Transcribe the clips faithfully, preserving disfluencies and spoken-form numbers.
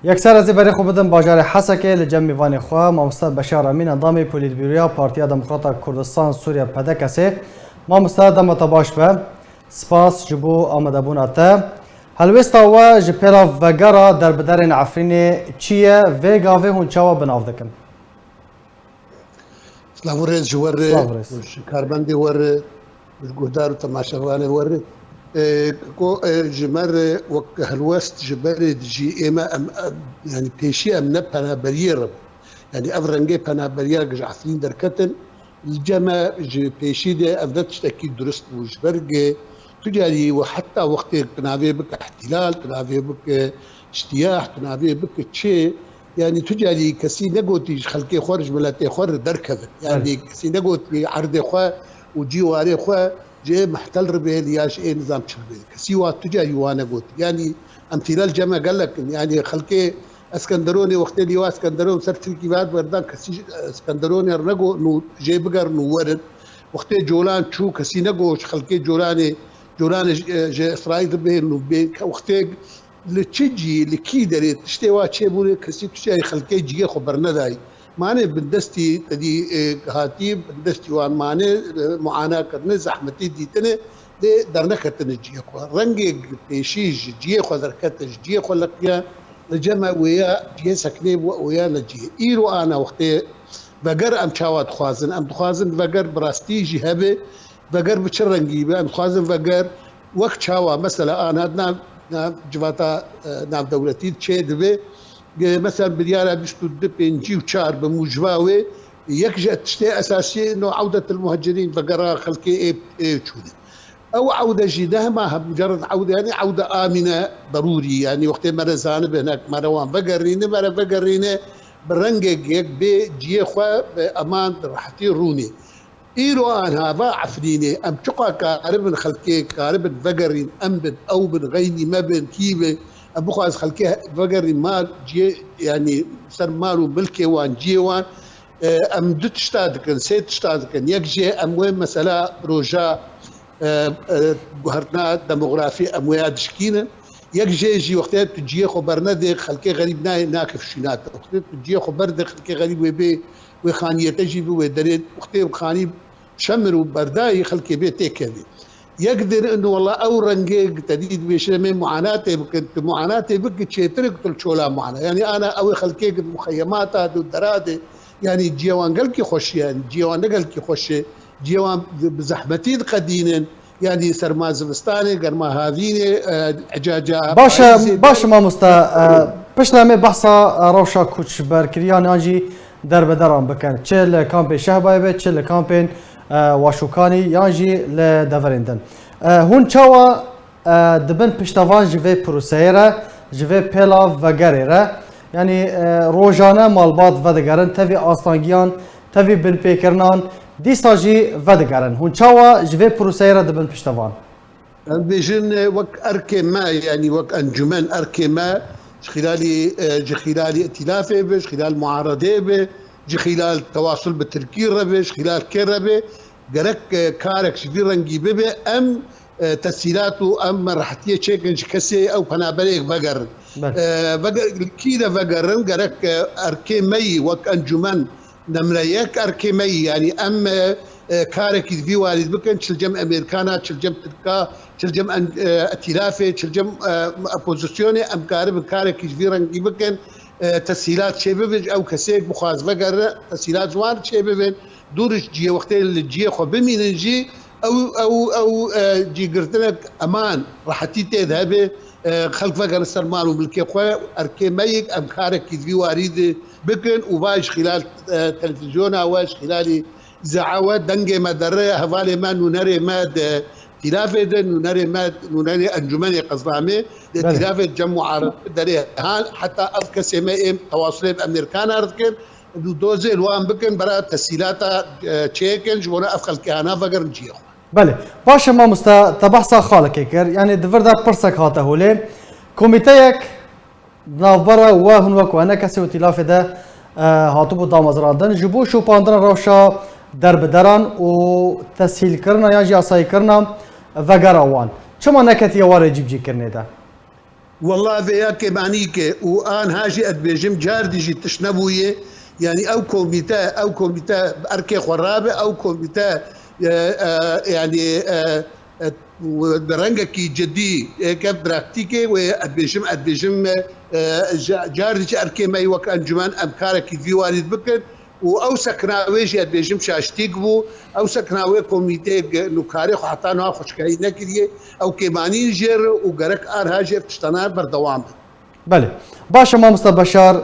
Yekser ez ê berê xwe bidim bajarê Hesekê li cem mêvanê xwe, mamoste Beşar Emîn, endamê Polîtbîroya Partiya Demokrata Kurdistan Sûriye, P D K S'ê. Mamoste, dema te baş be. Spas ji bo amadebûna te. Helwêsta we ji pêla vegera derbiderên Efrînê çi ye? Vê gavê hûn çawa bi nav dikin? Silav û rêz ji we re, Silav û rêz. Ji karbendê we re, ji guhdar û temaşevanê we re. E, ko, e, ji me re wek helwest ji berê dijî ême em, em, yanî pêşî em ne penaberiyê re bû. Yanî ev rengê penaberiya ji Efrîn derketin, li cem me ji pêşî de ev ne tiştekî durist bû. Ji ber ge tu carî we heta wextê tu navê bike îhtîlal, tu navê bike îştiyah, tu navê bike çi, yanî tu carî kesî negotî ji xelkê xwe re, ji miletê xwe re derkevin. Yanî Belê. Kesî negotî erdê xwe û cîwarê xwe ji ê mehtel re bihêlî ya ji ê nizam çi re bihêlî. Kesî wa tu carî wa negotî. Yanî em tîlel cem me gelek in. Yanî xelkê Eskenderonê wextê lîwa Eskenderon ser Tirkî ve hat berdan, kesî ji Eskenderonê re nego nû jê bigerin û werin. Wextê Colan çû, kesî nego ji xelkê Colanê, Colanê ji, ji Îsraîl re bihêlin û bê, wextê li çi cî, li kî derê tiştê wa çêbûne, kesî tu carî xelkê ciyê xwe bernedayî. Mane bindestî tedî, e, hatî, bindestî wan mane, e, muana kirine, zehmetî dîtine, lê derneketine ciyê xwe. Rengê pêşî ji ciyê xwe derkete, ji ciyê xwe leqiya, li cem me wêya ciyê sekinê bû, wêya ne ciyê. Îro ana wextê veger em çawa dixwazin? Em dixwazin veger bi rastî jî hebe, veger bi çi rengî be? Em dixwazin veger wek çawa, mesela, ana nav, nav civata, e, navdewletî çê dibe, e, mesela, biryara bîst û du pêncî û çar bi mûciba wê, yek ji tiştê esasî no ewdetil muhecirîn, vegera xelkê ê, ê çûne. Ew ewde jî ne hema he mucerred ewde, yanî ewde amîne derûrî, yanî wextê me re zanibe, hinek me re wan vegerîne, me re vegerîne bi rengek yek bê ciyê xwe bi eman, bi rehetî rûnê. Îro anha va Efrînê, em çiqa karibin xelkê, karibin vegerîn, em bin, ew bin, xeynî me bin, kî bin, em bixwaz xelkê vegerîn mal, ciyê, yanî ser mal û milkê wan, ciyê wan, e, em du tişta dikin, sê tişta dikin. Yek jê em wê mesela proja, e, e, guhertina demografî em wê ya dişkînin. Yek jê jî wextê tu ciyê xwe bernedê, xelkê xerîb nayê, nake fişînate. Wextê tu ciyê xwe berdê, xelkê xerîb wê bê, wê xaniyete jî bi wê derê, wextê xanî şemir û berdayî xelkê bê têkevê. Yek dir in wela ew rengê te dî dibêşine mê muanatê bikin, tu muanatê biki çêtir ku tu li çola muana. Yanî ana ew ê xelkê ku muxeyemata du dera de, yanî ciyê wan gelkî xweş e, yanî ciyê wan ne gelkî xweş e, ciyê wan bi zehmetî diqedînin, yanî serma zivistanê, germa havînê, e, ecaca Baş e, payîzê baş de. Mamosta, e, piştre me behsa, e, rewşa koçberkiriyan yan jî derbederan bikin. Çi li kampê Şehbayê be, çi li kampên, e, Waşûkanî yan jî li deverên din. E, hûn çawa, e, dibin piştevan ji vê proseyê re, ji vê pêla vegerê re? Yanî, e, rojane malbat vedigerin, tevî astangiyan, tevî binpêkirinan, dîsa jî vedigerin. Hûn çawa ji vê proseyê re dibin piştevan? Em bêjin, e, wek erkê me, yanî wek encûmen erkê me, ji xîlalî, e, ji xîlalî îtîlafê be, ji xîlal muaredê be, ji xîlal tewasul bi Tirkî re be, ji xîlal kê re be, gerek, e, karek ji vî rengî bibe, em, e, tesîlat û em rehetiyê çêkin ji kesê ew penaberêk vegerin. Belê. E, veger-, li kî de vegerin, gerek, e, erkê me yî wek encûmen nemre yek erkê me yî, yanî em, e, e, karekî di vî warî bikin, çi li cem Amerîkana, çi li cem Tirka, çi li cem en-, e, îtîlafê, çi li cem, e, opozisyonê, em karibin karekî ji vî rengî bikin, e, tesîlat çêbibin, ew kesê bixwaz vegere, tesîlat ji wan çêbibin, dûr ji ciyê wextê li ciyê xwe bimînin jî, ew, ew, ew, e, cîgirtinek eman, rehetî tê de hebe, e, xelk vegerin ser mal û milkê xwe, erkê me yek, em karekî di vî warî de bikin û va ji xîlal, e, televîzyona we, ji xîlalî îzaa we, dengê me dere, hevalê me, nûnerê me di îtîlafê de, nûnerê me, nûnerê Encûmenê Qezamê, di Belê. Îtîlafê cem muarid derê hal, heta ev kesê me êm tewasulê bi Amerîkana re dikin, dozê li wan bikin, bera tesîlata, e, çêkin, ji bona ev xelkê hana vegerin ciyê xwe. Belê. Baş e mamoste, te behsa xalekê kir. Yanî di vir de pirsek hate holê. Komîteyek di navbera we hûn wek we ne kesê û îtîlafê de, e, hatibû damezrandin. Ji bo şopandina rewşa derbideran û teshîlkirina yan jî asayîkirina vegera wan. Çima neketiye warê cîbicîkirinê de? Wela vêya kêmanî ke û anha jî ez dibêjim car dî jî tişt nebûye. Yanî ew komîte, ew komîte bi erkê xwe rabe, ew komîte, e, e, yanî, e, e, bi rengekî cidî, êke praktîkê wê ez dibêjim, ez dibêjim, e, e, ca-, car dî jî erkê me yî wek encûmen em karekî vî warî bikin. Û ew sekna wê jî ez dibêjim şaştîk bû. Ew sekna wê komîteyê ge-, nûkarê xwe heta niha xweşikayî nekiriye. Ew kêmanîn jê re û gerek anha jê tiştana berdewam bin. Belê. Baş e mamosta Beşar,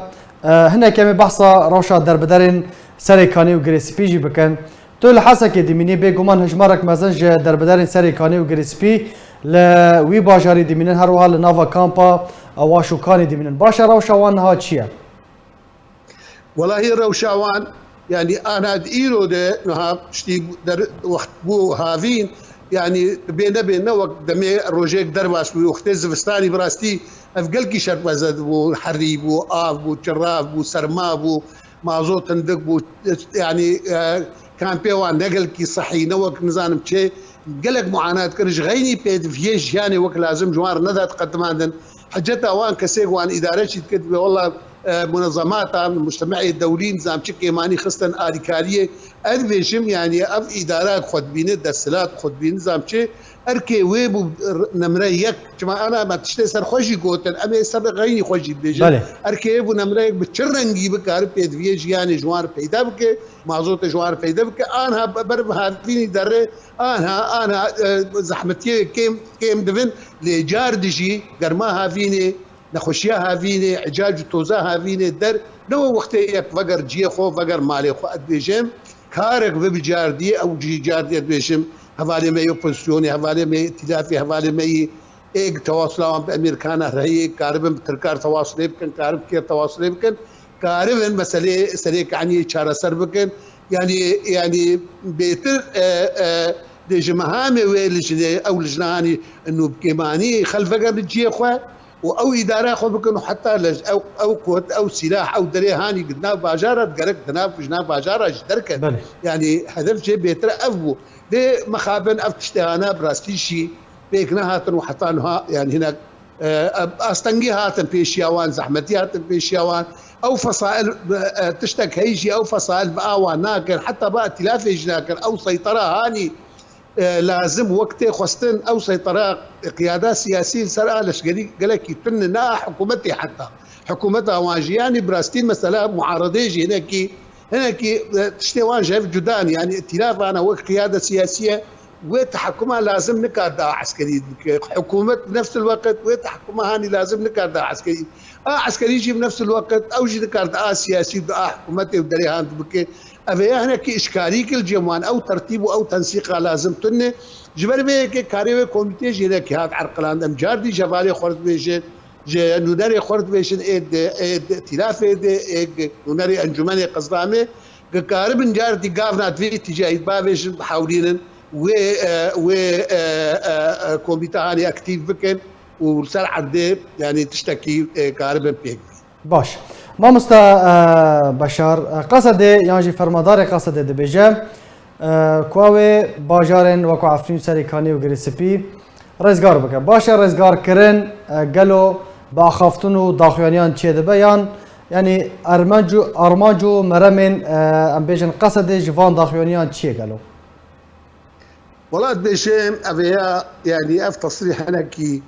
e, hinek em ê behsa rewşa derbiderên Serê Kanî û Girê Spî jî bikin. Tu li Hesekê dimînî, bêguman hejmarek mezin ji derbiderên Serê Kanî û Girê Spî li wî bajarî dimînin, her wiha li nava kampa Awaş û Kanî dimînin. Baş e rewşa wan niha çi ye? Welahî rewşa wan, yanî ana di îro de niha piştî der, wext bû havîn, yanî bê nebê ne wek demê rojek derbas bû, wextê zivistanî bi rastî ev gelkî şermezar bû, herî bû, av bû, çirav bû, serma bû, mazot hindik bû, yanî, e, kampê wan ne gelkî sehî, ne wek nizanim çê, gelek muanat kir, ji xeynî pêdiviyê jiyanê wek lazim ji wan re neda diqedimandin. Hiceta wan kesê ku wan îdare jî dikir dibê, wela, e, munezemata, mujtemeyê dewlî nizam çi kêmanî xistin alîkariyê. Ez dibêjim, yanî ev îdara xwe dibîne, desthilat xwe dibîne, nizam çi erkê wê bû nemre yek. Çima ana me tiştê ser xwe jî gotin, em ê ser xeynî xwe jî dibêjin. Belê. Erkê wê bû nemre yek bi çi rengî bikare pêdiviyê jiyanê ji wan re peyda bike, mazotê ji wan re peyda bike. Anha ber bi havînî derê, anha, anha, e, zehmetiyê kêm, kêm dibin. Lê car dijî germa havînê, nexweşiya havînê, ecac û toza havînê der, ne wê wextê yek veger ciyê xwe, veger malê xwe. Ez dibêjim, karek bibe cardî, ew jî cardî ez dibêjim, hevalê me yê opozisyonê, hevalê me yê îtîlafê, hevalê me yî êk tewasula wan bi Emerîkana heye, karibin bi Tirkar tewasulê bikin, karibin kêr tewasulê bikin, karibin meselê Serê Kaniyê çareser bikin. Yanî, yanî bêtir, e, e, dê ji mehamê wê lijnê, ew lijna hanî nû bi kêmanî xel vegerin ciyê xwe û ew îdara xwe bikin û heta lej-, ew, ew quwet, ew sîlah, ew derê hanî di nav bajara, gerek di nav, ji nav bajara jî derket. Belê. Yanî hedef jê bêtir ev bû. Lê mixabin ev tiştê hana bi rastî jî pêk nehatin û heta niha, yanî hinek, e, e, astengî hatin pêşiya wan, zehmetî hatin pêşiya wan. Ew fesail, e, tiştek heyî jî ew fesail bi awa nakin, heta bi îtîlafê jî nakin. Ew seytera hanî, e, lazim wek tê xwestin, ew seytera qiyada siyasî li ser a leşkerî gelekî tune, ne a hikûmetê heta. Hikûmeta wan jî, yanî bi rastî mesela muaredê jî hinekî, hinekî, e, tiştê wan ji hev cuda ne. Yanî îtîlafana wek qiyada siyasî ye, wê tehekuma lazim nikar da eskerî bike. Hikûmet bi nefsil weqt wê tehekuma hanî lazim nikar da eskerî. A eskerî jî bi nefsil weqt ew jî nikar da a siyasî da a hikûmetê û derê hand bike. Ev ê ya hinekî îşkarî kil cem wan, ew tertîb û ew tensîqa lazim tune. Ji ber vê yekê karê wê komîtê jî hinekî hat erqiland. Em car dî ji hevalê xwe re dibêjin, ji nûnerê xwe re dibêjin, ê di, ê di îtîlafê de, ê di nûnerê encûmenê qizlamê, ki karibin car dî gavna di vê îtîcayî bavêjin, bihewlînin wê, e, wê, e, e, e, komîte hanê aktîf bikin û li ser erdê, yanî tiştekî, e, karibin pêk bînin. Baş. Mamosta, e, Beşar, e, Qesedê yan jî fermandarê Qesedê dibêje, e, ku ew ê bajarên wekû Efrîn, Serê Kanî û Girê Spî rêzgar bike. Baş e, rêzgarkirin, e, gelo bi axaftin û daxuyaniyan çêdibe yan, yanî armanc û, armanc û meremên, e, em bêjin Qesedê ji van daxuyaniyan çi ye gelo? Wela dibêjim, ev ê ya, yanî ev tesrîh hinekî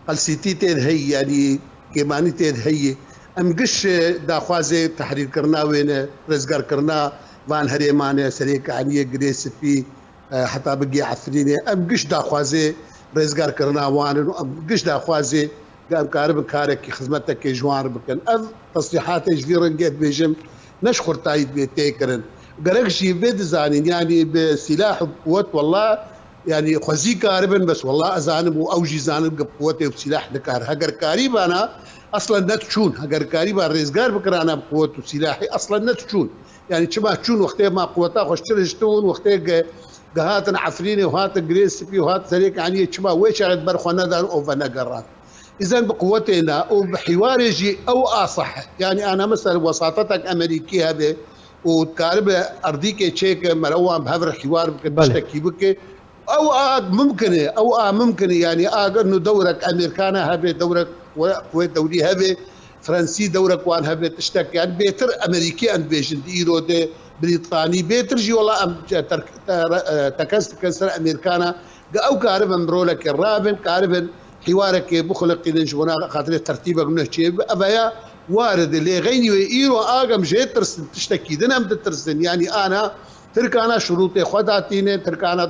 qelsîtî tê de heye, yanî kêmanî tê de heye. Em giş, e, daxwazê tehrîrkirina wê ne, rêzgarkirina van herêman e, Serê Kaniyê, Girê Spî, e, heta bigê Efrînê. Em giş daxwazê rêzgarkirina wan in û em giş daxwazê em karibin karekî, xizmetekê ji wan re bikin. Ev tesrîhatê ji vî rengê dibêjim, ne ji xurtayî divê tê kirin. Gerek jî vê dizanîn, yanî bi sîlah û quwet, wela, yanî xwezî karibin, bes wela ez zanim û ew jî zanin, bi quwetê û sîlah nikar. Hegerkarî bana, eslen ne diçûn. Hegerkarî ba rêzgar bikirana bi quwet û sîlahî, eslen ne diçûn. Yanî çima çûn, wextê ma quweta xwe ji çi re jî tibûn, wextê ge-, gehatin Efrînê û hatin Girê Spî û hatin Serê Kaniyê, çima wê çaxê di ber xwe nedan û venegeran? Îzen bi quwetê ne û bi hîwarê jî ew a seh e. Yanî ana mesela wesatetek Emerîkî hebe û dikaribe erdîkê çêke, meriv wan bi hev re hîwar bike, Belê. tiştekî bike. Ew a mimkin e, ew a mimkin e. Yanî a gel nû dewrek Emerîkana hebe, dewrek we-, quwê dewrî hebe, Fransî dewrek wan hebe, tiştek, yani bêtir Amerîkî em dibêjin di îro de, Brîtanî, bêtir jî wela em te-, ter-, te-, tekez dikin ser Amerîkana, ge ew karibin rolekê rabin, karibin hîwarekê bixuliqînin ji bona xatirê tertîbek nuh çêbibe. Ev heya war e de, lê xeynî wê îro agem jê tirsin, tiştekî din em ditirsin. Yani ana Tirkana şurûtê xwe datînin, Tirkana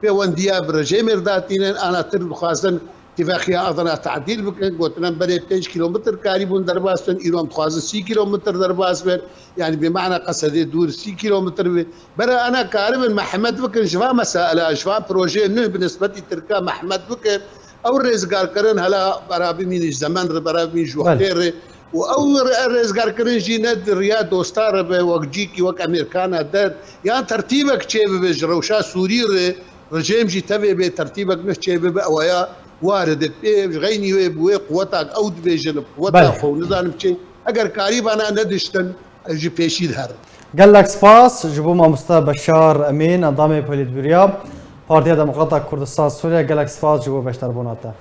pêwendiya bi rejêmê re datînin, ana Tirk dixwazin tîvexiya Adana tadîl bikin, gotin em berê pênc kîlometr karîbûn derbas bin, îro em dixwazin sî kîlometr derbas bin. Yani bi mana qesedê dûr sî kîlometr bi. Bera ana karibin mehmet bikin ji van mesaila, ji van projeyê nuh bi nisbetî Tirka mehmet bikin. Ew rêzgarkirin hela bera bimînin ji zemen re, bera bimînin ji Belê. Wextê re. Û ew re-, rêzgarkirin jî ne di riya dosta re be, wek cîkî, wek Amerîkana der, yan tertîbek çêbibe ji rewşa Sûrî re, rejêm jî tevê bê tertîbek nuh çêbibe, ew ya war e de pê, ji xeynî wê bi wê quweta ew dibêjin, bi quweta Belê. Xwe û nizanim çi, eger karîbana nediştin, ew ji pêşî diherin. Gelek spas ji bo mamoste Beşar Emîn, endamê Polîtbûriya Partiya Demokrata Kurdistan Sûriye. Gelek spas ji bo beşdarbûna te.